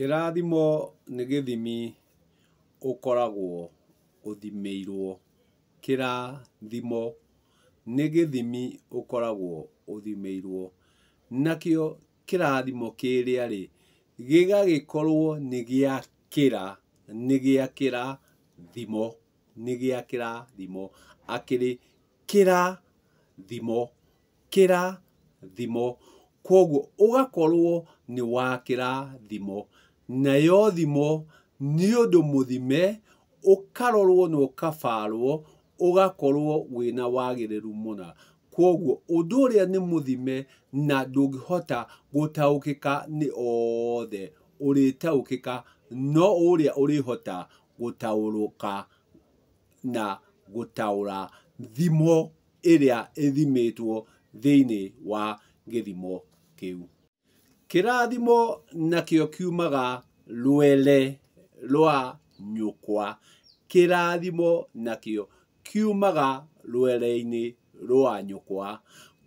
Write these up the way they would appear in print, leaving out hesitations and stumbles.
Kĩrathimo nĩ gĩthimi ũkoragwo ũthimĩirwo. Kĩrathimo nĩ gĩthimi ũkoragwo ũthimĩirwo. Nakĩo kĩrathimo kĩrĩa rĩ, gĩgagĩkorwo nĩ gĩa nĩ gĩa kĩrathimo, nĩ gĩa kĩrathimo, akĩrĩ kĩrathimo, kĩrathimo. Koguo ũgakorwo nĩ wa kĩrathimo. Nayo thimo nĩ ũndũ mũthime, ũkarorwo na ũkabarwo, ũgakorwo wĩna wagĩrĩru mũna. Koguo ũndũ ũrĩa nĩ mũthime na ndũngĩhota gũtaũkĩka nĩ othe, ũrĩtaũkĩka no ũrĩa ũrĩhota gũtaũrũka na gũtaũra thimo ĩrĩa ĩthimĩtwo thĩinĩ wa gĩthimo kĩu. Kĩrathimo nakĩo kiumaga rwere rwa nyũkwa. Kĩrathimo nakĩo kiumaga rwere-inĩ rwa nyũkwa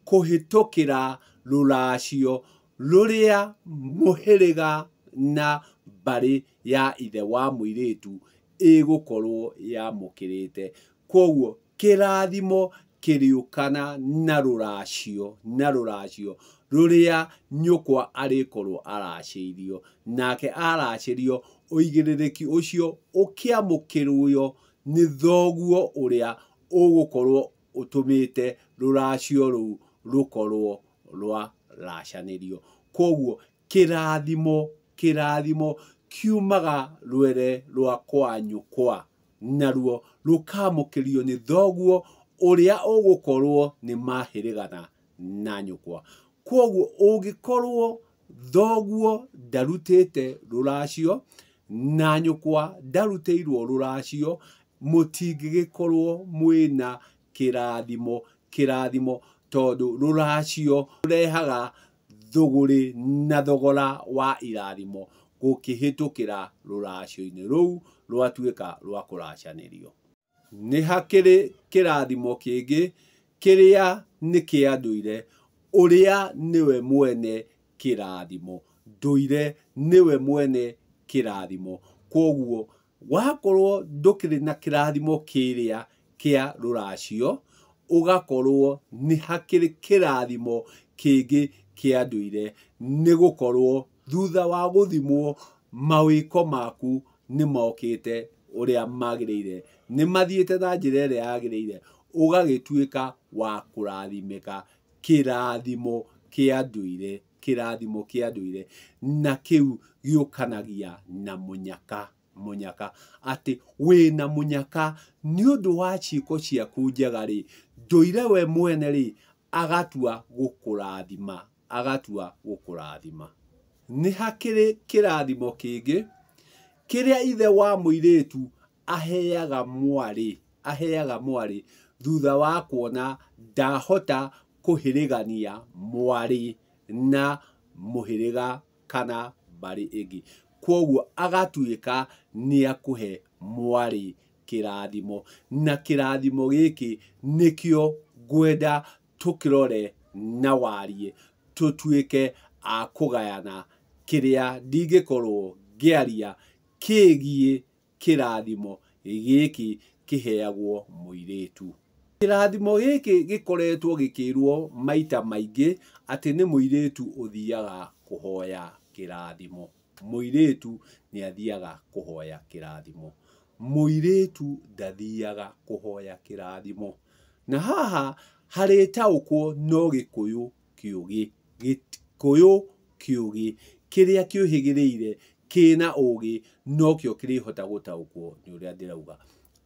kũhĩtũkĩra rũracio rũrĩa mũhĩrĩga na mbarĩ ya ithe wa mũirĩtu ĩgũkorwo yamũkĩrĩte. Koguo kĩrathimo kĩrĩũkana na rũracio, na rũracio rũrĩa nyũkwa arĩkorwo aracĩirio. Nake aracĩrio, ũigĩrĩrĩki ũcio ũkĩamũkĩrwo nĩ thoguo ũrĩa ũgũkorwo ũtũmĩte rũracio rũu rũkorwo rwa racanĩrio. Koguo kĩrathimo, kĩrathimo kiumaga rwere rwa kwa nyũkwa, naruo rũkamũkĩrio nĩ thoguo ũrĩa ũgũkorwo nĩ mahĩrĩgana na nyũkwa. Koguo ũngĩkorwo thoguo ndarutĩte rũracio na nyũkwa ndarutĩirwo rũracio, mũtingĩgĩkorwo mwĩna kĩrathimo, kĩrathimo tondũ rũracio rũrehaga thũgũrĩ na thogora wa irathimo gũkĩhĩtũkĩra rũracio-inĩ rũu rwatuĩka rwa kũracanĩrio. Nĩ hakĩrĩ kĩrathimo kĩngĩ kĩrĩa nĩ kĩa ndũire, ũrĩa nĩwe mwene kĩrathimo. Ndũire nĩwe mwene kĩrathimo. Koguo wakorwo ndũkĩrĩ na kĩrathimo kĩrĩa kĩa rũracio, ũgakorwo nĩ hakĩrĩ kĩrathimo kĩngĩ kĩa ndũire, nĩ gũkorwo thutha wa gũthimwo mawĩko maku nĩ mokĩte ũrĩa magĩrĩire, nĩ mathiĩte na njĩra ĩrĩa yagĩrĩire, ũgagĩtuĩka wa kũrathimĩka kĩrathimo kĩa ndũire, kĩrathimo kĩa ndũire, na kĩu gĩũkanagia na mũnyaka, mũnyaka, atĩ wĩna mũnyaka nĩ ũndũ wa ciĩko ciaku njega rĩ, ndũire we mwene rĩ, agatua gũkũrathima, agatua gũkũrathima. Nĩ hakĩrĩ kĩrathimo kĩngĩ kĩrĩa ithe wa mũirĩtu aheaga mwarĩ, aheaga mwarĩ thutha wa kuona ndahota kũhĩrĩgania mwarĩ na mũhĩrĩga kana mbarĩ ĩngĩ. Koguo agatuĩka nĩ akũhe mwarĩ kĩrathimo, na kĩrathimo gĩkĩ nĩkĩo ngwenda tũkĩrore na wariĩ, tũtuĩke a kũgayana kĩrĩa ndingĩkorwo ngĩaria kĩgiĩ kĩrathimo gĩkĩ kĩheagwo mũirĩtu. Kĩrathimo gĩkĩ gĩkoretwo gĩkĩrwo maita maingĩ atĩ nĩ mũirĩtu ũthiaga kũhoya kĩrathimo. Mũirĩtu nĩ athiaga kũhoya kĩrathimo. Mũirĩtu ndathiaga kũhoya kĩrathimo. Na haha harĩtaũkwo no Gĩkũyũ kĩũgĩ, Gĩkũyũ kĩũgĩ kĩrĩa kĩũhĩgĩrĩire kĩna ũgĩ nokĩo kĩrĩhota gũtaũkwo nĩ ũrĩa ndĩrauga.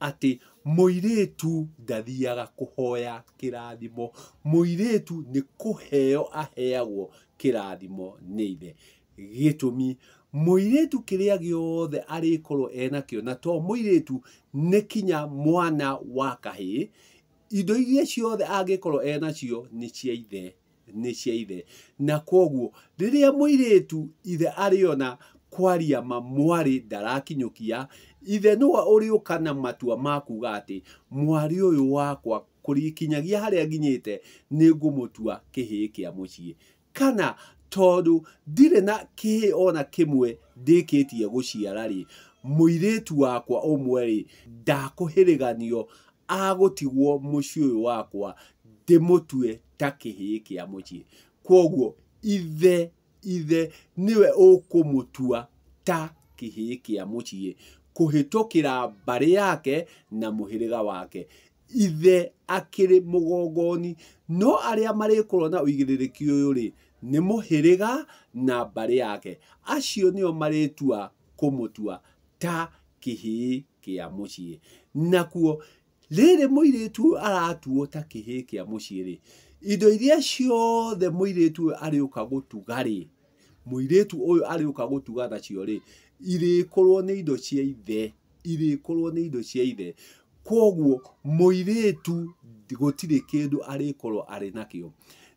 Atĩ mũirĩtu ndathiaga kũhoya kĩrathimo, mũirĩtu nĩ kũheo aheagwo kĩrathimo nĩ ithe. Gĩtũmi, mũirĩtu kĩrĩa gĩothe arĩkorwo enakĩo, na to mũirĩtu, nĩ kinya mwana wa kahĩĩ, indo iria ciothe angĩkorwo enacio nĩ cia ithe, nĩ cia ithe. Na koguo rĩrĩa mũirĩtu ithe arĩona kwaria ma mwarĩ ndarakinyũkia, ithe nĩwe ũrĩũka na matua ma kuga atĩ mwarĩ ũyũ wakwa kũrĩkinyagia harĩa nginyĩte nĩ ngũmũtua kĩhĩĩ kĩa mũciĩ, kana Tondũ ndirĩ na kĩhĩĩ ona kĩmwe ndĩkĩtie gũciara rĩ, mũirĩtu wakwa ũmwe rĩ, ndakũhĩrĩganio agũtigwo mũciĩ ũyũ wakwa ndĩmũtue ta kĩhĩĩ kĩa mũciĩ. Kwoguo ithe nĩwe ũkũmũtua ta kĩhĩĩ kĩa mũciĩ kũhĩtũkĩra mbarĩ yake na mũhĩrĩga wake. Ithe akĩrĩ mũgongoni, no arĩa marĩkorwo na ũigĩrĩrĩki ũyũ rĩ, nĩ mũhĩrĩga na mbarĩ yake. Acio nĩo marĩtua kũmũtua ta kĩhĩĩ kĩa mũciĩ. Nakuo rĩrĩ mũirĩtu ũyũ aratuo ta kĩhĩĩ kĩa mũciĩ rĩ, indo iria ciothe mũirĩtu ũyũ arĩũka gũtuga rĩ, mũirĩtu ũyũ arĩũka gũtuga nacio rĩ, irĩkorwo nĩ indo cia ithe, irĩkorwo nĩ indo cia ithe. Kwoguo mũirĩtu gũtirĩ kĩndũ arĩkorwo arĩ nakĩo.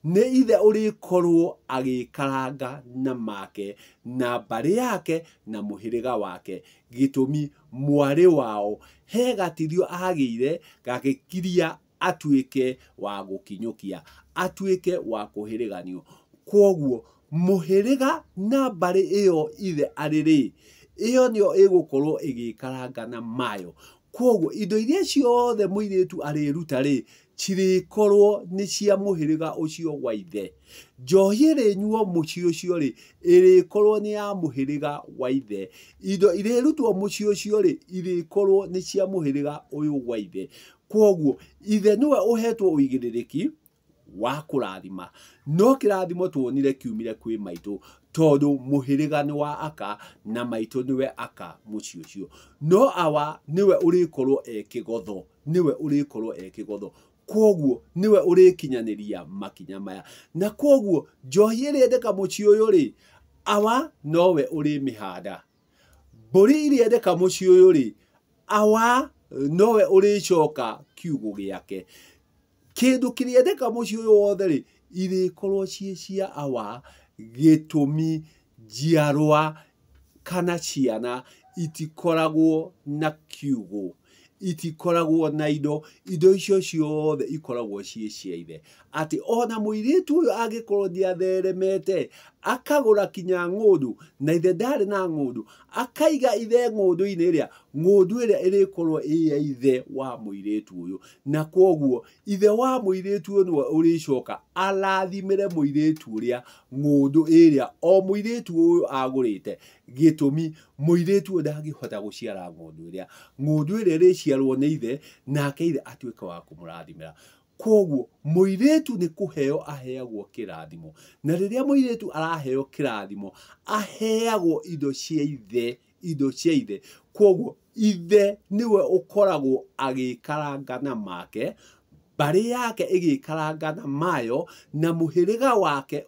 Nĩ ithe ũrĩkorwo agĩkaranga na make na mbarĩ yake na mũhĩrĩga wake. Gĩtũmi mwarĩ wao he gatirio agĩire gagĩkiria atuĩke wa gũkinyũkia, atuĩke wa kũhĩrĩganio. Kwoguo mũhĩrĩga na mbarĩ ĩyo ithe arĩ rĩ, ĩyo nĩyo ĩgũkorwo ĩgĩkaranga na mayo. Kwoguo indo iria ciothe mũirĩtu arĩruta rĩ, cirĩkorwo nĩ cia mũhĩrĩga ũcio wa ithe. Njohi ĩrĩnyuo mũciĩ ũcio rĩ, ĩrĩkorwo nĩ ya mũhĩrĩga wa ithe. Indo irĩrutwo mũciĩ ũcio rĩ, irĩkorwo nĩ cia mũhĩrĩga ũyũ wa ithe. Kwoguo ithe nĩwe ũhetwo ũigĩrĩrĩki wa kũrathima, no kĩrathimo tuonire kiumire kwĩ maitũ, tondũ mũhĩrĩga nĩ wa aka na maitũ nĩwe aka mũciĩ ũcio. No awa nĩwe ũrĩkorwo e kĩgotho, nĩwe ũrĩkorwo e kĩgotho. Kwoguo nĩwe ũrĩkinyanĩria makinya maya. Na kwoguo njohi ĩrĩendeka mũciĩ ũyũ rĩ, awa nowe ũrĩmĩhanda. Mbũri ĩrĩendeka mũciĩ ũyũ rĩ, awa nowe ũrĩcoka kiugũ gĩake. Kĩndũ kĩrĩendeka mũciĩ ũyũ wothe rĩ, irĩkorwo ciĩ cia awa. Gĩtũmi njiarwa kana ciana itikoragwo na kiugũ, itikoragwo na indo, indo icio ciothe ikoragwo ciĩ cia ithe. Atĩ ona mũirĩtu ũyũ angĩkorwo nĩatheremete akagũra kinya ng'ũndũ, na ithe ndarĩ na ng'ũndũ, akaiga ithe ng'ũndũ-inĩ ĩrĩa, ng'ũndũ ĩrĩa ĩrĩkorwo ĩ ya ithe wa mũirĩtu ũyũ. Na kwoguo ithe wa mũirĩtu ũyũ nĩwe ũrĩcoka arathimĩre mũirĩtu ũrĩa ng'ũndũ ĩrĩa o mũirĩtu ũyũ agũrĩte. Gĩtũmi mũirĩtu ũyũ ndangĩhota gũciara ng'ũndũ ĩrĩa, ng'ũndũ ĩrĩa ĩrĩciarwo nĩ ithe, nake ithe atuĩke wa kũmũrathimĩra. Kwoguo mũirĩtu nĩ kũheo aheagwo kĩrathimo, na rĩrĩa mũirĩtu araheo kĩrathimo aheagwo indo cia ithe, indo cia ithe. Kwoguo ithe nĩwe ũkoragwo agĩkaranga na make, mbarĩ yake ĩgĩkaranga na mayo, na mũhĩrĩga wake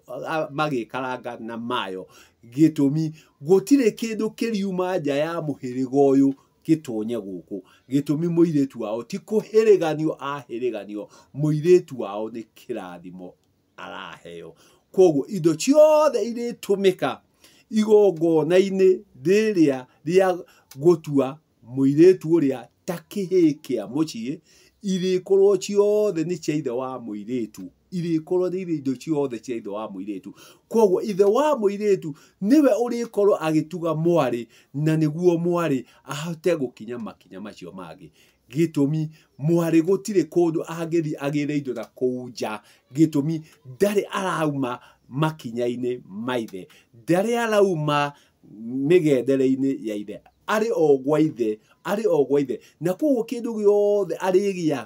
magĩkaranga na mayo. Gĩtũmi gũtirĩ kĩndũ kĩriuma nja ya mũhĩrĩga ũyũ gĩtonye gũkũ. Gĩtũmi mũirĩtu wao ti kũhĩrĩganio ahĩrĩganio, mũirĩtu wao nĩ kĩrathimo araheo. Kwoguo indo ciothe irĩtũmĩka igongona-inĩ rĩrĩa rĩa gũtua mũirĩtu ũrĩa ta kĩhĩĩ kĩa mũciĩ, irĩkorwo ciothe nĩ cia ithe wa mũirĩtu, irĩkorwo nĩ indo ciothe cia ithe wa mũirĩtu. Kwoguo ithe wa mũirĩtu nĩwe ũrĩkorwo agĩtuga mwarĩ, na nĩguo mwarĩ ahote gũkinya makinya macio mangĩ. Gĩtũmi mwarĩ gũtirĩ kũndũ angĩthiĩ agĩre indo na kũu nja. Gĩtũmi ndarĩ arauma makinya-inĩ ma ithe, ndarĩ arauma mĩgendere-inĩ ya ithe, arĩ o gwa ithe, arĩ o gwa ithe. Na kwoguo kĩndũ gĩothe arĩgĩa,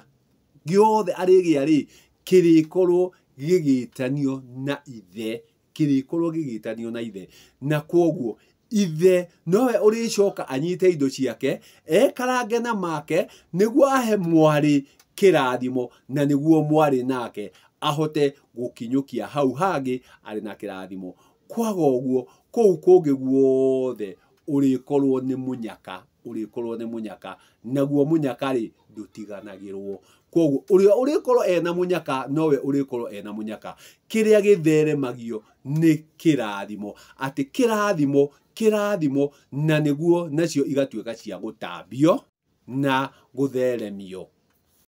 gĩothe arĩgĩa rĩ, kĩrĩkorwo gĩgĩtanio na ithe, kĩrĩkorwo gĩgĩtanio na ithe. Na kwoguo ithe nowe ũrĩcoka anyite indo ciake, ekarange na make, nĩguo ahe mwarĩ kĩrathimo, na nĩguo mwarĩ nake ahote gũkinyũkia hau hangĩ arĩ na kĩrathimo. Kwaga ũguo kũu kũngĩ guothe ũrĩkorwo nĩ mũnyaka, ũrĩkorwo nĩ mũnyaka, naguo mũnyaka rĩ ndũtiganagĩrwo. Kwoguo ũrĩa ũrĩkorwo ena mũnyaka nowe ũrĩkorwo ena mũnyaka. Kĩrĩa gĩtheremagio nĩ kĩrathimo, atĩ kĩrathimo, kĩrathimo, na nĩguo nacio igatuĩka cia gũtambio na gũtheremio.